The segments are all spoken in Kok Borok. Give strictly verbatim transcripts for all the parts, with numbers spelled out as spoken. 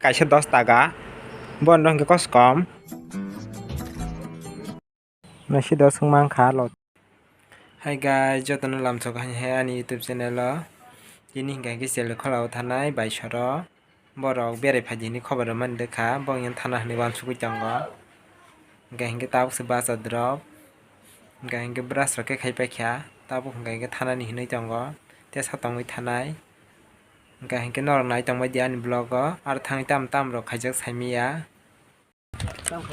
kaisa dos taka. Bono hwnkhe kos kom. Naisi dos wng mankha lo. Hi guys, jotono lamsok hai hai ani YouTube channel o. Tini hwnkhe hwnkhe chwla khwlao thanai bai soro. Borok berai phaidi hinwi khobor rwmani dekha, bo hwnkhe thana hinwi uansugwi tongo. Hwnkhe hwnkhe tabuk se bachadrop. Hwnkhe hwnkhe brush rok khe khaipaikha, tabuk hwnkhe hwnkhe thanani hinwi tongo. Tesa tongwi thanai. Hwnkhe hwnkhe norok nai tongbaidi ani vlog o, aro thangwi tam tam rok khaijak saimanya.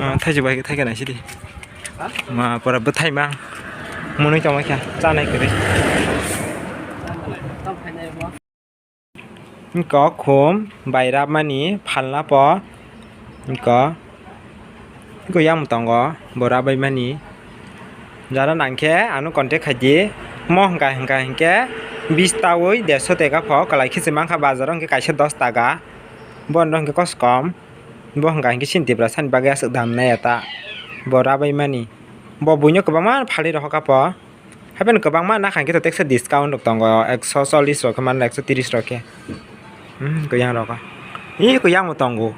Ah, thaijak bai khe thaikhe naisidi. Ma pora bwthai ma. Munui tongbaikha, chanai kwrwi. Eko khum bai rabmani phalna po. Eko, eko yang tongo bo rabaimani. Jara nangkhe ano contact khaidi. Mo hwnkha hwnkha hinkhe bis tawi derso teka pho, kwlai khe se mankha bazaro hwnkhe kaisa dos taka. Bono hwnkhe kos kom. Bo hwnkha hinkhe chini Tiprasani bagwi aswk dam nai ya ta. Bo rabaimani. Bo buino kwbangma phalwi rohorkha po. Haibeno kwbangma nakha hinkhe to teksa discount rok tongo, ekso chollish rok khe manle ekso tris rok khe. Hmm, kwyangrok o. Ee, kwyangbo tongo.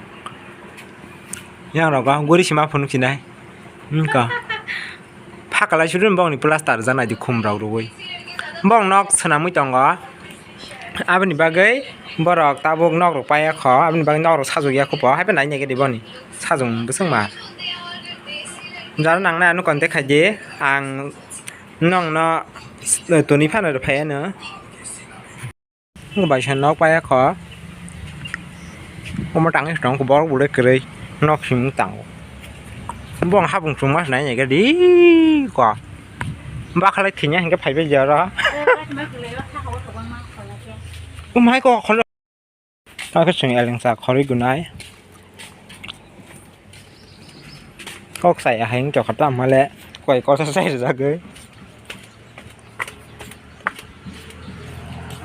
Yangrok o guri se ma phunuk sinai. Hmm, ka. Phakalai sudun bongni plaster rwjaknai di khum rok rwui. Bong nok swnamwi tongo. Aboni bagwi borok tabuk nok rok paiya kho, aboni bagwi nok rok sajokya kho po, haibeno nai naikhe di boni sajong bwswk ma. Jara nangnai ano contact khaidi, ang nokno toni phano rw phai ano. Bai sa nok paiya kho, omo tangwi se tong borok bolai kwrwi nok simi tango. Bo ang hapung chuma se nai naikhe di kho. Bakhalai thwinya hinkhe phaibai jora. Umhai kok kholo. Akhe chwng elengsa khorwi gunai. Kok sai ahai wng tokha tamo le koi kosa sai rwjagwi.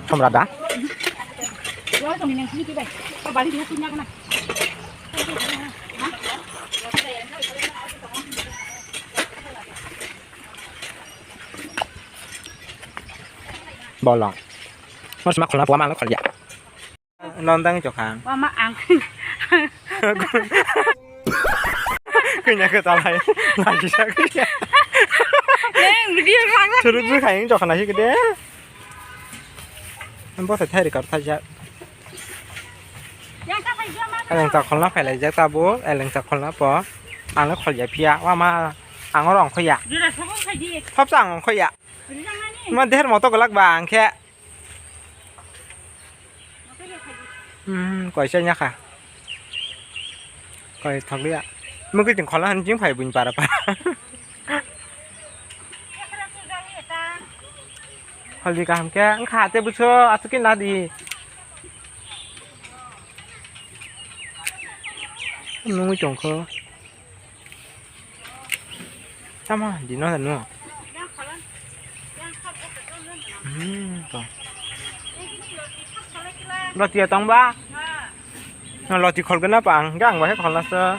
Somra da. Bolong. Mas mak khulna pua ma khulya. Nondang chokha. Mama ang. Kanya ke talai. Lagi sa kanya. Neng video kang. Churut bu kayang chokha nasi kede. Bo sa thai rikar thai ja. Eleng ta kholna phailai jak tabuk, eleng ta kholna po. Ang le khol ya phiya, wa ma ang oro ongkho ya. Jora sobo khai di. Thop sa ang ongkho ya. Rijang nani. Ma der moto golak ba ang khe. Hmm, koi sa nya kha. Koi thok ya. Mukui ting kholna han jing phai buin para para. Holi kaham khe wngkha, tei bwswk aswk khe nadi. Nungwi tongkho. Tamo dino dano. Hmm, to. Loti ya tong ba? Loti khol gana pa ang, gang ba he khol na sa.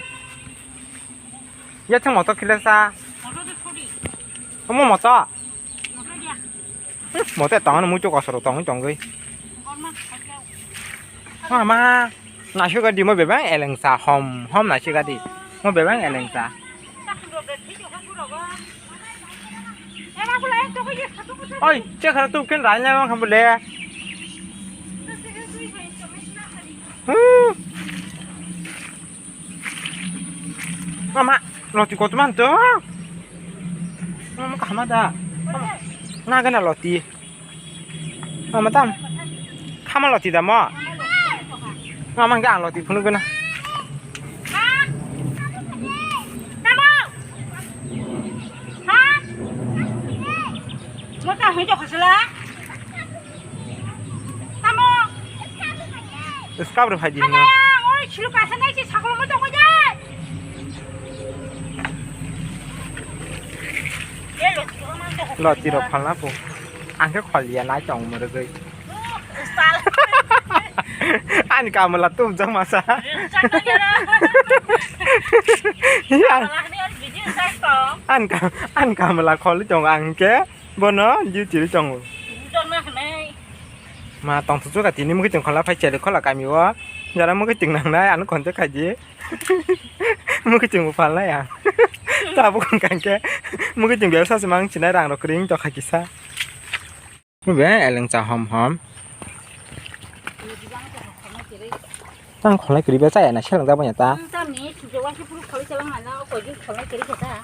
Ya thang moto khile sa. Omo moto. Mote tangano muitu kosoro tongwi tongwi. Mama, naisika di mo bebang elengsa hom hom naisika di. Mo bebang elengsa. Oi, chekhara tu ken rai na mang khambule. Hmm. Mama, loti kotor man to. Mama kahama da. Mama, na gana loti. Mama tam. Khama loti da mo. Mama ga loti phunu gana. Mota hoi to khasla. Tamo. Skap rw phai di hino. Oi, silu kasa nai si saklo mo tongoi jai. Loti rok phalna po. Ang khe khol ya nai tong mo rwgwi. Ani kamala tum jang masa. Ani ka-, ani kamala khol tong ang khe. Bono duty ri tongo. Butor ma hwnwi. Ma tongthok ka tini mukitwng khola phai chele khola kami o. Jara mukitwng nangnai ano contact khaidi. Mukitwng bo phalnai ang. Tabuk hwnkha khe mukitwng bebsa se mang chinai rang rok kwrwi wng tongkha kisa. Be eleng cha hom hom. Tang kholai kwrwi be chaya na seleng jabo ya ta. Ang tamni sujawai se phuru kholai chala mano koi din kholai kwrwi khe ta.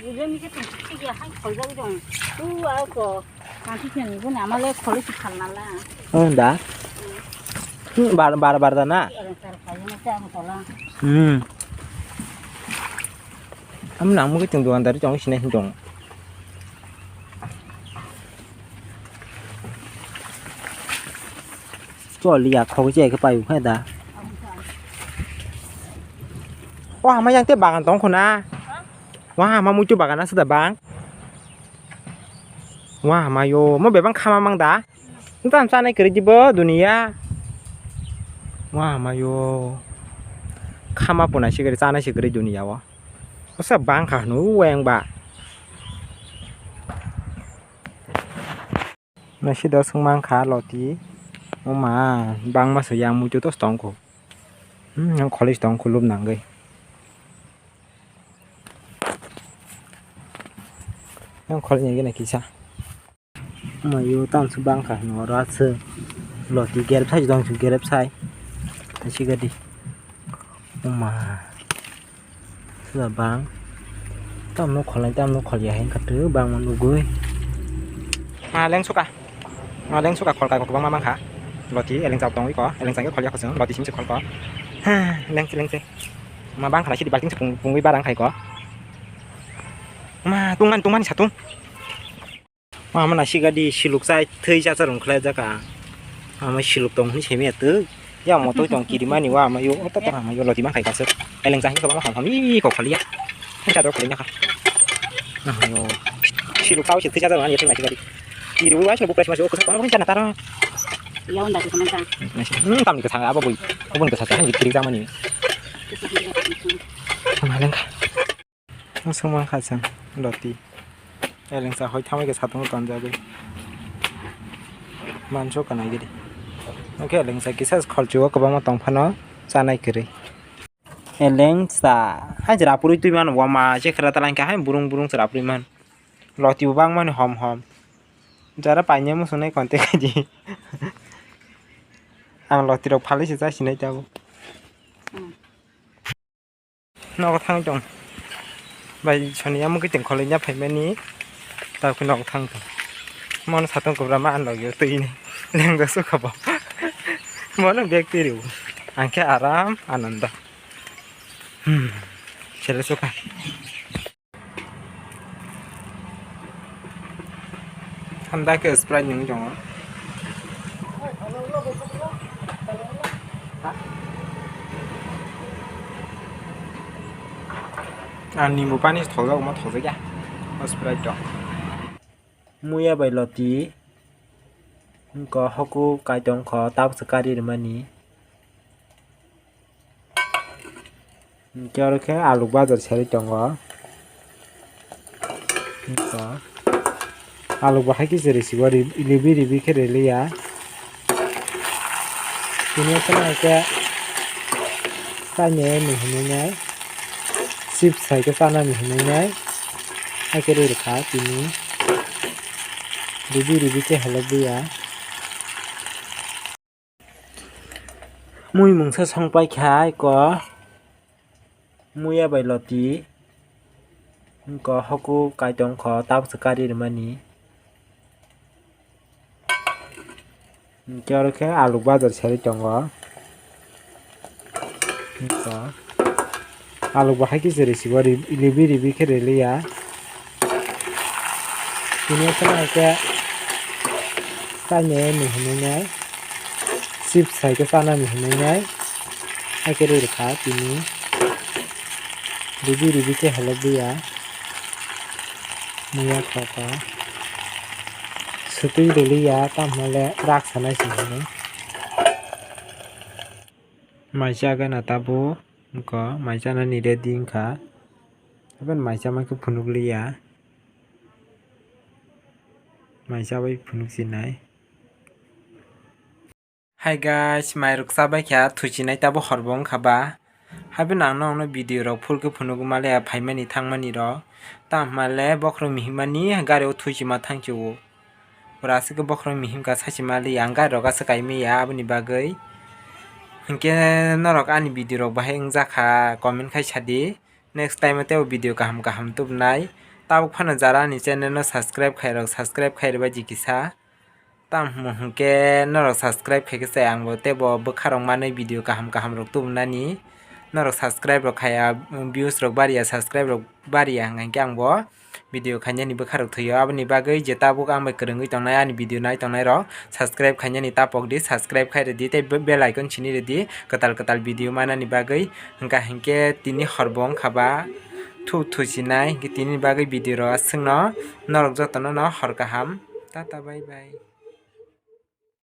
Bujoni se tong sigi hai kholjak jong. Tu a ko. Kanti khe ni buni ama le kholai si khal nala. Oh da. Hmm, bar bar bar da na. Eleng cha kholai na cha ang tola. Hmm. Am nang mukitwng dukandar chong sinai hin tong. Choliya khogwi chaya khe paio khe da. O hama yang tei bagan tong khuna. Wa hama muitu bagan aswk da bang. Wa hama yo mo bebang khama mang da. Nta chanai kwrwi dibo duniya. Wa hama yo. Khama punai se kwrwi chanai se kwrwi duniya o. Osa bang kha hwnwi weng ba. Naisi do swngmang kha loti. Oma bangma se yang muitu tos tong kho. Hmm, yang college tong kho lub nangwi. Yang college ni gana kisa. Oma yo tam se bang kha hwnwi oro aswk. Loti gerep sai dong su gerep sai. Naisi gadi. Oma. Sida bang. Tam no kholai, tam no kholya hai katu bang man ugui. Ma leng suka. Ma leng suka khol kai kok bang ma mang kha. Loti eleng chak tong iko, eleng chak kholya khosong, loti sim se khol ko. Ha, leng se leng se. Ma bang khala sidi balting se pung pungwi barang khai ko. Ma tungman tungman satung. Mama na siga di siluk chai thwi cha cha rung khlai jaka. Ama siluk tong hwnwi simi atwk. Ya mo toi tong kiri mani wa ama yo oto tong ama yo loti ma khai kasuk. Eleng cha hi ko ba ham ham i ko khaliya. Cha do khaliya kha. Ama yo. Siluk tau si thwi cha cha rung ani thwi ma siga di. Kiri wa siluk bukra sima jo ko tong hwnwi cha na taro. Ya unda ko na cha. Hmm, tam ni ka sa abo bui. Ko bun ka sa sa ni kiri cha mani. Ama leng kha. Swngmang kha chwng loti. Elengsa hoi thamwi khe satung tonjagwi. Manso kana gidi. Oke elengsa kisa kholchio kwbangma tong phano chanai kwrwi. Elengsa hai jra purui twi mano wama je khra talangkha hai burung burung jra purui man. Loti bo bangmani hom hom. Jara paine musunai konte khaji. Ang loti rok phalwi se chasinai tabuk. Nogo thang tong. Bai soni amo kiting kholoi nya phaimani. Tabuk nogo thang tong. Mono satung kubra ma anlogyo twi ni. Lengdo sukha bo. Mono bag tiriu. Angkhe aram ananda. Hmm. Sele sukha. Thanda khe Sprite nung tongo. Ah, nimbu pani thokjak omo thokjak ya. O Sprite rok. Muya bai loti. Wngkha hoku kaitor wngkha tabuksa kari rwmani. Hwnkhe oro khe alu bajar serwi tongo. Hwnkhe alu bo hai khe se rwsio ribi ribi khe rwliya. Tini o kheno hwnkhe chainai hinwi nai chips hai khe chanani hinwi nai hai khe rw rwkha tini ribi ribi khe holobya. Mui mungsa song pai kha eko muya bai loti wngkha hoku kaitor wngkha tabuksa kari rwmani. Hwnkhe oro khe alu bajar serwi tongo. Wngkha alu bo hai khe se rwsio ribi ribi khe rwliya. Tini o kheno hwnkhe chainai ni hinwi nai chips hai khe chanani hinwi nai hai khe rw rwkha tini ribi ribi khe holobya muya kha kha swtwi rwliya tamo le rak sanai se hinwi. Mai chagana tabuk wngkha mai chanani ready wngkha. Haikhe mai chama khe phunukliya. Mai chabai phunuk sinai. Hi guys, mairok chabai kha, thuchinai tabo horbo wngkha ba. Haibeno ang nokno video rok full khe phunugo male ya phaimani thangmani rok. Tamo hwnmale bokhorok mihimmani gari o thuchima thangchio. Pura aswk khe bokhorok mihimkha sachi mali ya, ang gari rok aswk kaimaya aboni bagwi. Hinkhe norok ani video rok bahai wngjakha comment khai sadi. Next time o teibo video kaham kaham tubunai. Tabuk phano jara ani channel no subscribe khairok, subscribe khairwbaidi kisa. Tamo hwnke norok subscribe khaikhe se angbo teibo bwkharok manwi video kaham kaham rok tubunani. Norok subscribe rok khaiya, views rok bariya, subscribe rok bariya hwnkhe angbo video khainani bwkharok thwio. Aboni bagwi je tabuk ang bai kwrwngwi tongnai ani video nai tongnai rok subscribe khainani tapok di, subscribe khai rwdi tei be-, bell icon sini rwdi kwtal kwtal video manani bagwi. Hwnkha hinkhe tini horbo wngkha ba thu thuchinai, hinkhe tini bagwi video rok aswkno. Norok jotono no hor kaham, tata bye bye.